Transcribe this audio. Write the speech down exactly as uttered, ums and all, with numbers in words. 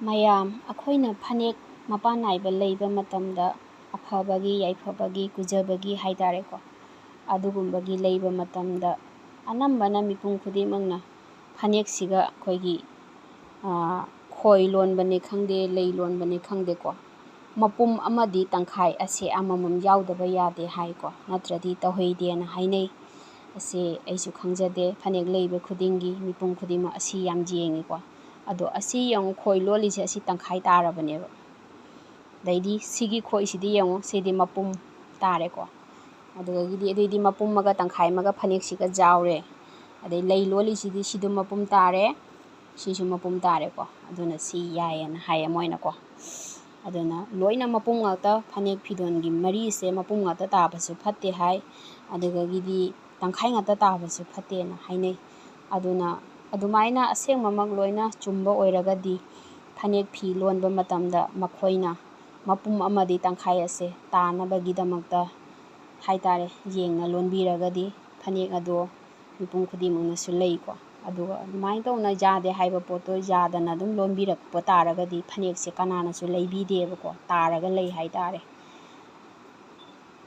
ꯃꯌꯥꯝ, ꯑꯩꯈꯣꯏꯅ ꯐꯅꯦꯛ ꯃꯄꯥꯟ ꯅꯥꯏꯕ ꯂꯩꯕ ꯃꯇꯝꯗ, ꯑꯐꯕꯒꯤ, ꯌꯥꯏꯐꯕꯒꯤ, ꯀꯨꯖꯕꯒꯤ ꯍꯥꯏ ꯇꯥꯔꯦꯀꯣ, ꯑꯗꯨꯒꯨꯝꯕꯒꯤ ꯂꯩꯕ ꯃꯇꯝꯗ ꯑꯅꯝꯕꯅ ꯃꯤꯄꯨꯝ ꯈꯨꯗꯤꯡꯃꯛꯅ ꯐꯅꯦꯛꯁꯤꯒ ꯑꯩꯈꯣꯏꯒꯤ, ꯑꯥ, ꯈꯣꯏ ꯂꯣꯟꯕꯅꯤ ꯈꯪꯗꯦ, ꯂꯩ ꯂꯣꯟꯕꯅꯤ ꯈꯪꯗꯦꯀꯣ, ꯃꯄꯨꯝ ꯑꯃꯗꯤ ꯇꯪꯈꯥꯏ ꯑꯁꯦ ꯑꯃꯃꯝ ꯌꯥꯎꯗꯕ ꯌꯥꯗꯦ ꯍꯥꯏꯀꯣ, ꯅꯠꯇ꯭ꯔꯗꯤ ꯇꯧꯍꯩꯗꯦꯅ ꯍꯥꯏꯅꯩ꯫ ꯑꯁꯦ ꯑꯩꯁꯨ ꯈꯪꯖꯗꯦ, ꯐꯅꯦꯛ ꯂꯩꯕ ꯈꯨꯗꯤꯡꯒꯤ ꯃꯤꯄꯨꯝ ꯈꯨꯗꯤꯡꯃꯛ ꯑꯁꯤ ꯌꯥꯝ ꯌꯦꯡꯉꯤꯀꯣ꯫ ꯑꯗꯣ ꯑꯁꯤ ꯌꯦꯡꯉꯨ, ꯈꯣꯏ ꯂꯣꯜꯂꯤꯁꯦ ꯑꯁꯤ ꯇꯪꯈꯥꯏ ꯇꯥꯔꯕꯅꯦꯕ꯫ ꯑꯗꯩꯗꯤ ꯁꯤꯒꯤ ꯈꯣꯏꯁꯤꯗꯤ ꯌꯦꯡꯉꯨ, ꯁꯤꯗꯤ ꯃꯄꯨꯝ ꯇꯥꯔꯦꯀꯣ꯫ ꯑꯗꯨꯗꯒꯤꯗꯤ, ꯑꯗꯨꯏꯗꯤ ꯃꯄꯨꯝ ꯑꯃꯒ ꯇꯪꯈꯥꯏ ꯑꯃꯒ ꯐꯅꯦꯛꯁꯤꯒ ꯌꯥꯎꯔꯦ꯫ ꯑꯗꯩ ꯂꯩ ꯂꯣꯜꯂꯤꯁꯤꯗꯤ ꯁꯤꯗꯨ ꯃꯄꯨꯝ ꯇꯥꯔꯦ, ꯁꯤꯁꯨ ꯃꯄꯨꯝ ꯇꯥꯔꯦꯀꯣ꯫ ꯑꯗꯨꯅ ꯁꯤ ꯌꯥꯏꯌꯦꯅ ꯍꯥꯏꯌꯦ ꯃꯣꯏꯅꯀꯣ꯫ ꯑꯗꯨꯅ ꯂꯣꯏꯅ ꯃꯄꯨꯝ ꯉꯥꯛꯇ, ꯐꯅꯦꯛ ꯐꯤꯗꯣꯟꯒꯤ ꯃꯔꯤꯁꯦ ꯃꯄꯨꯝ ꯉꯥꯛꯇ ꯇꯥꯕꯁꯨ ꯐꯠꯇꯦ ꯍꯥꯏ, ꯑꯗꯨꯗꯒꯤꯗꯤ ꯇꯪꯈꯥꯏ ꯉꯥꯛꯇ ꯇꯥꯕꯁꯨ ꯐꯠꯇꯦꯅ ꯍꯥꯏꯅꯩ꯫ ꯑꯗꯨꯅ ꯑꯗꯨꯃꯥꯏꯅ ꯑꯁꯦꯡꯕꯃꯛ ꯂꯣꯏꯅ ꯆꯨꯝꯕ ꯑꯣꯏꯔꯒꯗꯤ, ꯐꯅꯦꯛ ꯐꯤ ꯂꯣꯟꯕ ꯃꯇꯝꯗ ꯃꯈꯣꯏꯅ ꯃꯄꯨꯝ ꯑꯃꯗꯤ ꯇꯪꯈꯥꯏ ꯑꯁꯦ ꯇꯥꯅꯕꯒꯤꯗꯃꯛꯇ ꯍꯥꯏ ꯇꯥꯔꯦ, ꯌꯦꯡꯅ ꯂꯣꯟꯕꯤꯔꯒꯗꯤ ꯐꯅꯦꯛ ꯑꯗꯣ ꯃꯤꯄꯨꯝ ꯈꯨꯗꯤꯡꯃꯛꯅꯁꯨ ꯂꯩꯀꯣ꯫ ꯑꯗꯨꯒ ꯑꯗꯨꯃꯥꯏꯅ ꯇꯧꯅ ꯌꯥꯗꯦ ꯍꯥꯏꯕ ꯄꯣꯠꯇꯣ ꯌꯥꯗꯅ ꯑꯗꯨꯝ ꯂꯣꯟꯕꯤꯔꯛꯄ ꯇꯥꯔꯒꯗꯤ ꯐꯅꯦꯛꯁꯦ ꯀꯅꯥꯅꯁꯨ ꯂꯩꯕꯤꯗꯦꯕꯀꯣ, ꯇꯥꯔꯒ ꯂꯩ ꯍꯥꯏ ꯇꯥꯔꯦ꯫